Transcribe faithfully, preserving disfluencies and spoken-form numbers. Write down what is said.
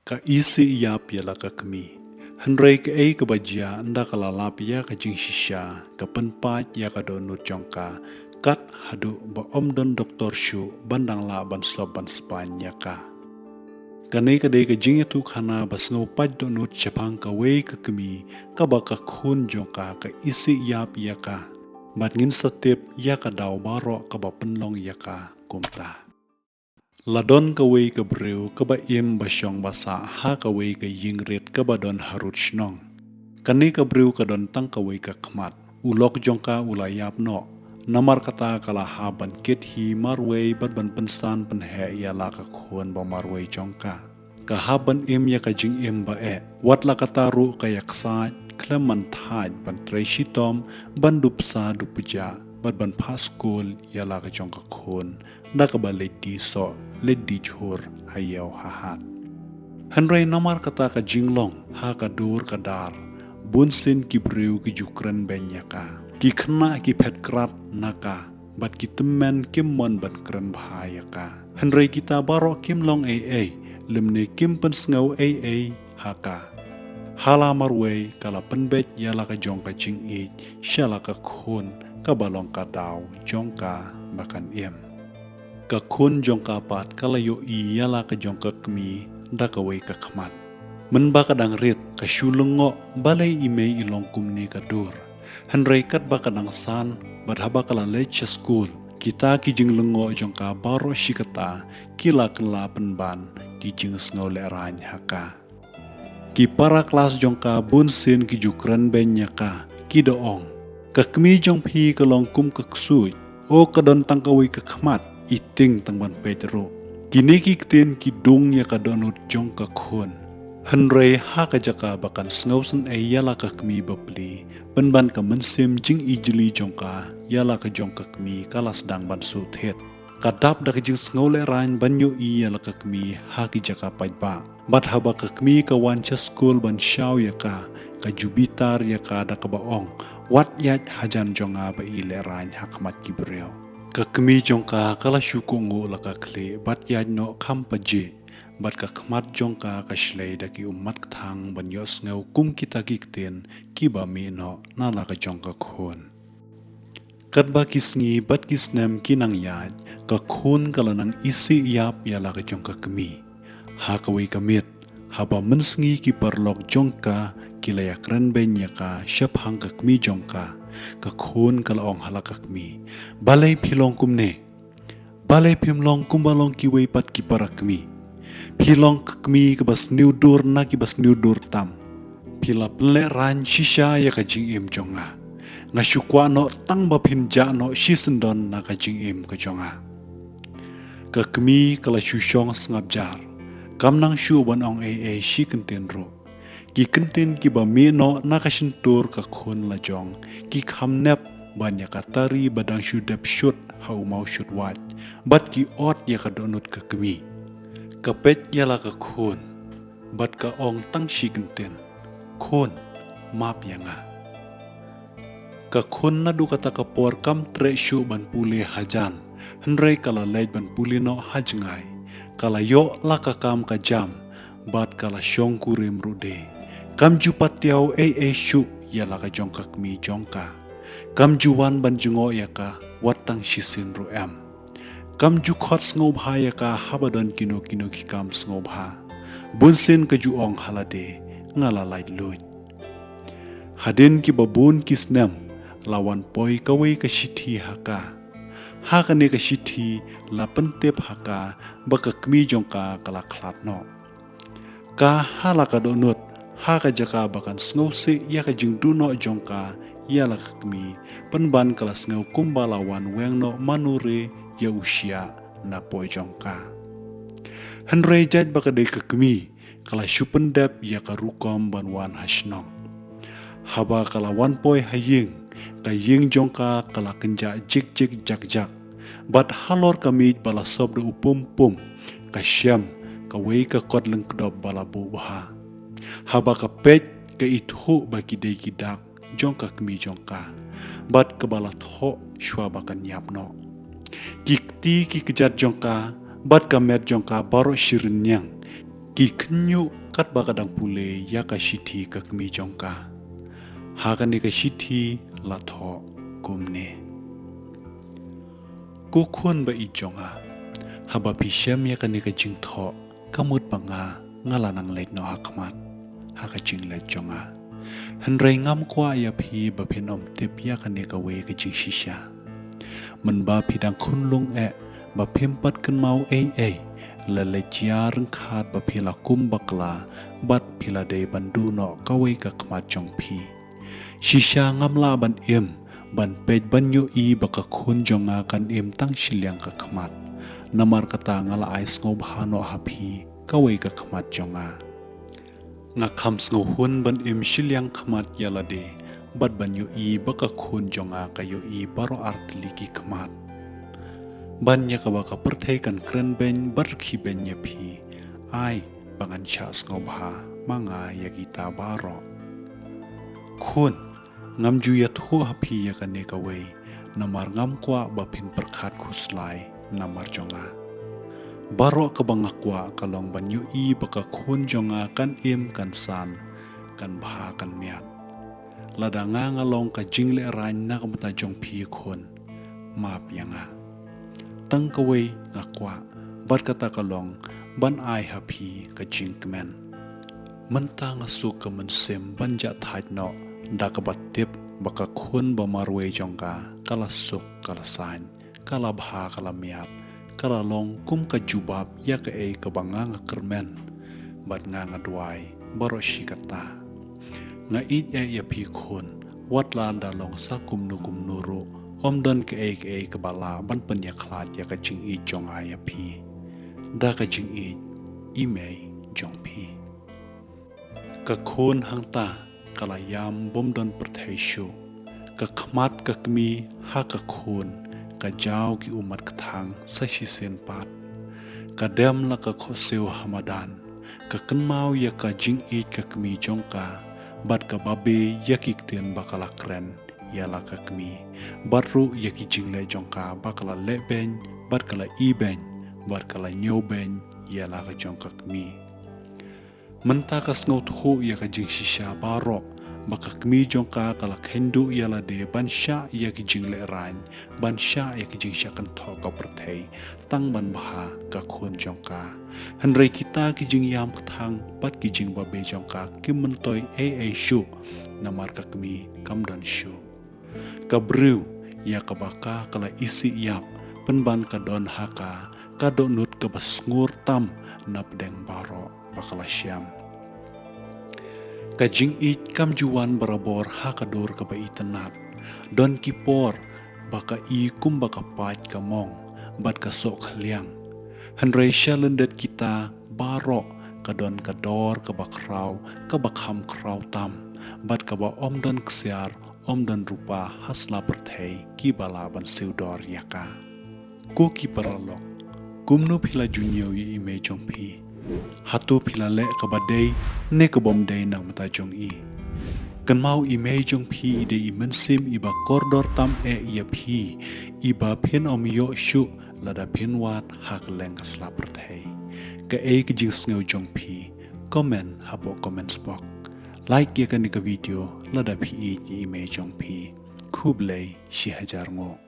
Ka isih ïap ïa la ka kmie. Hynrei kaei kaba jia ynda ka la lap ïa ka jingshisha, ka pynpait ïa ka dohnud jong ka, kat haduh ba ym don doktor shuh ban dang lah ban sop ban spaiñ ïa ka. Kane ka dei ka jingïathuhkhana ba sngew pait dohnud shaphang kawei ka kmie, kaba ka khun jong ka ka isih ïap ïa ka. Bad ngin sa tip ïa ka daw baroh kaba pynlong ïa ka kumta. La don kawei ka briew kaba im ba shong ba sah ha kawei ka ïing rit kaba don harud shnong. Kane ka briew ka don tang kawei ka khmat. U lok jong ka u la ïap noh. Namar kata ka la hap ban kit hi marwei bad ban pynsan pynheh ïa la ka khun ba marwei jong ka. Ka hap ban im ïa ka jingim ba eh. Wat la kata ruh ka ïaksaid khlem man thait ban trei shitom, ban dup sa dup pjah bad ban phah skul ïa la ka jong ka khun, da kaba leit die soh leit die jhur ha ïew ha hat. Hynrei namar kata ka jinglong ha ka dur ka dar, bunsien ki briew ki ju kren beiñ ïa ka. Ki khynnah ki phet krat na ka, bad ki tymmen kim mon ban kren bha ïa ka. Hynrei kita baroh kim long ei ei, lymne kim pynsngew ei ei ha ka. Ha la marwei ka la pynbeit ïa la ka jong ka jingïeit sha la ka khun, kaba long ka daw jong ka ba kan im. Ka khun jong ka pat ka la ïohi ïa la ka jong ka kmie da kawei ka khmat. Mynba ka dang rit ka shu lyngngoh balei i mei i long kumne ka dur. Hynrei katba ka dang san bad haba ka la leit sha skul, kita ki jinglyngngoh jong ka baroh shi katta ki la kylla pynban ki jingsngew lehraiñ ha ka. Ki para klas jong ka bunsien ki ju kren beiñ ïa ka, ki da ong, ka kmie jong phi ka long kum ka ksuid, o ka don tang kawei ka khmat, i tieng tang ban peit ruh. Kine ki ktien ki dung ïa ka dohnud jong ka khun. Hynrei ha ka jaka ba kan sngewsynei ïa la ka kmie bapli, pynban ka mynsiem jingijli jong ka ïa la ka jong ka kmie ka la sdang ban suh thied. Ka dap da ka jingsngew lehraiñ ban ïohi ïa la ka kmie ha ki jaka paidbah. Bad haba ka kmie ka wan sha skul ban shaw ïa ka, ka ju bitar ïa ka da kaba ong, wat ïaid hajan jong nga ba i lehraiñ ha khmat ki briew. Ka kmie jong ka ka la shu kohnguh la ka khlieh bad ïaid noh kham pajih. Bad ka khmat jong ka ka shlei da ki ummat kthang ban ïohsngew kum kita ki ktien kiba mih noh na la ka jong ka khun. Katba ki sngi bad ki snem ki nang ïaid, ka khun ka la nang isih ïap ïa la ka jong ka kmie. Ha kawei ka miet, haba mynsngi ki paralok jong ka ki la ïakren beiñ ïa ka shaphang ka kmie jong ka, ka khun ka la ong ha la ka kmie, balei phi long kumne? Balei phim long kumba long kiwei pat ki para kmie? Phi long ka kmie kaba sniew dur na kiba sniew dur tam. Phi la pynlehraiñ shisha ïa ka jingim jong nga. Nga shu kwah noh tang ba phin jah noh shisyndon na ka jingim ka jong nga. Ka kmie ka la shu shong sngap jar. Kam nang shuh ban ong ei ei shi kyntien ruh. Ki kyntien kiba mih noh na ka shyntur ka khun la jong ki kham nep ban ïa ka tari ba dang shu dep shut ha u mawshut wait, bad ki ot ïa ka dohnud ka kmie. Ka peit ïa la ka khun bad ka ong tang shi kyntien, khun, map ïa nga. Ka khun naduh kata ka por kam treh shuh ban pule hajan, hynrei ka la leit ban pule noh ha jngai. Ka la ïoh la ka kam ka jam bad ka la shong kurim ruh de. Kam ju patiaw ei ei shuh ïa la ka jong ka kmie jong ka. Kam ju wan ban jngoh ïa ka wat tang shisien ruh em. Kam ju khot sngewbha ïa ka haba don kino kino ki kam sngewbha. Bunsien ka ju ong ha lade, nga la lait luid. Hadien kiba bun ki snem, la wan poi kawei ka shithi ha ka. Ha kane ka shithi la pyntip ha ka ba ka kmie jong ka ka la khlad noh. Ka ha la ka dohnud ha ka jaka ba kan sngewsih ïa ka jingduh noh jong ka ïa la ka kmie, pynban ka la sngew kumba la wan weng noh manure ïa u shiah na poi jong ka. Hynrei jait ba ka dei ka kmie, ka la shu pyndep ïa ka rukom ban wan ha shnong. Haba ka la wan poi ha ïing, ka ïing jong ka ka la kynjah jik jik jak jak. Bad halor ka miej ba la sop da u pum pum, ka shem kawei ka kot lyngkdop ba la buh bha. Haba ka peit ka ithuh ba ki dei ki dak jong ka kmie jong ka, bad kaba la thoh shuwa ba kan ïap noh. Ki kti ki kjat jong ka bad ka met jong ka baroh shi rynïeng. Ki khynñiuh katba ka dang pule ïa ka shithi ka kmie jong ka. Ha kane ka shithi la thoh kumne. Ko khun ba ïeit jong nga, haba phi shem ïa kane ka jingthoh, ka mut ba nga, nga la nang leit noh ha khmat ha ka jingleit jong nga. Hynrei ngam kwah ïa phi ba phin ym tip ïa kane kawei ka jingshisha. Mynba phi dang khunlung eh, ba phim pat kynmaw ei ei, la leit jia ryngkhat ba phi la kum bakla, bad phi la dei ban duh noh kawei ka khmat jong phi. Shisha ngam lah ban im, ban peit ban ïohi ba ka khun jong nga kan im tang shiliang ka khmat. Namar kata nga la ai sngewbha noh ha phi, kawei ka khmat jong nga. Nga kham sngewhun ban im shiliang khmat ïa lade, bad ban ïohi ba ka khun jong nga ka ïohi baroh artylli ki khmat. Ban ïa kaba ka pyrthei kan kren beiñ bad rkhie beiñ ïa phi. Ai, ba ngan shah sngewbha ma nga ïa kita baroh. Khun, ngam ju ïathuh ha phi ïa kane kawei, namar ngam kwah ba phin pyrkhat khuslai namar jong nga. Baroh kaba nga kwah ka long ban ïohi ba ka khun jong nga kan im kan san, kan bha kan miat. Lada nga nga long ka jinglehrain na ka bynta jong phi khun, map ïa nga. Tang kawei nga kwah, bad kata ka long ban ai ha phi ka jingkmen. Mynta nga suk ka mynsiem ban jah thait noh, da kaba tip ba ka khun ba marwei jong ka, ka la suk ka la saiñ, ka la bha ka la miat, ka la long kum ka jubab ïa kaei kaba nga nga kyrmen, bad nga nga duwai baroh shi katta. Nga ïeit eh ïa phi khun, wat la da long sa kumno kumno ruh, ym don kaei kaei kaba lah ban pynïakhlad ïa ka jingïeit jong nga ïa phi. Da ka jingïeit, i mei jong phi. Ka khun hangta, ka la ïam bym don pyrthei shuh. Ka khmat ka kmie ha ka khun, ka jaw ki ummat kthang sa shisien pat. Ka dem la ka khohsiew ha madan, ka kynmaw ïa ka jingïeit ka kmie jong ka, bad ka babe ïa ki ktien ba ka la kren ïa la ka kmie, bad ruh ïa ki jingleh jong ka ba ka la leh beiñ, bad ka la ïeh beiñ, bad ka la ñiew beiñ ïa la ka jong ka kmie. Mynta ka sngewthuh ïa ka jingshisha baroh, ba ka kmie jong ka ka la kheiñ duh ïa lade ban shah ïa ki jinglehrain, ban shah ïa ki jingshah kynthoh ka pyrthei, tang ban bha ka khun jong ka. Hynrei kita ki jingïam kthang bad ki jingbabe jong ka kim myntoi ei ei shuh, namar ka kmie kam don shuh. Ka briew ïa kaba ka ka la isih ïap, pynban ka don ha ka ka dohnud kaba sngur tam na pdeng baroh ba ka la shem. Ka jingïeit kam ju wan barabor ha ka dur kaba itynnad. Don ki por ba ka i kumba ka pait ka mong, bad ka soh khliang. Hynrei sha lyndet kita baroh ka don ka dor kaba khraw, kaba kham khraw tam, bad kaba ym don ksiar, ym don rupa ha sla pyrthei kiba lah ban siew dor ïa ka. Ko ki paralok, kumno phi la ju ñiew ïa i mei jong phi? Hato phi la leh kaba dei ne ka bym dei na ka bynta jong i? Kynmaw i mei jong phi i dei i mynsiem iba kordor tam eh ïa phi, iba phin ym ïoh shuh lada phin wad ha kylleng ka sla pyrthei. Kaei ka jingsngew jong phi? Comment hapoh comment box. Like ïa kane ka video lada phi ïeit ïa i mei jong phi. Khublei shi hajar nguh.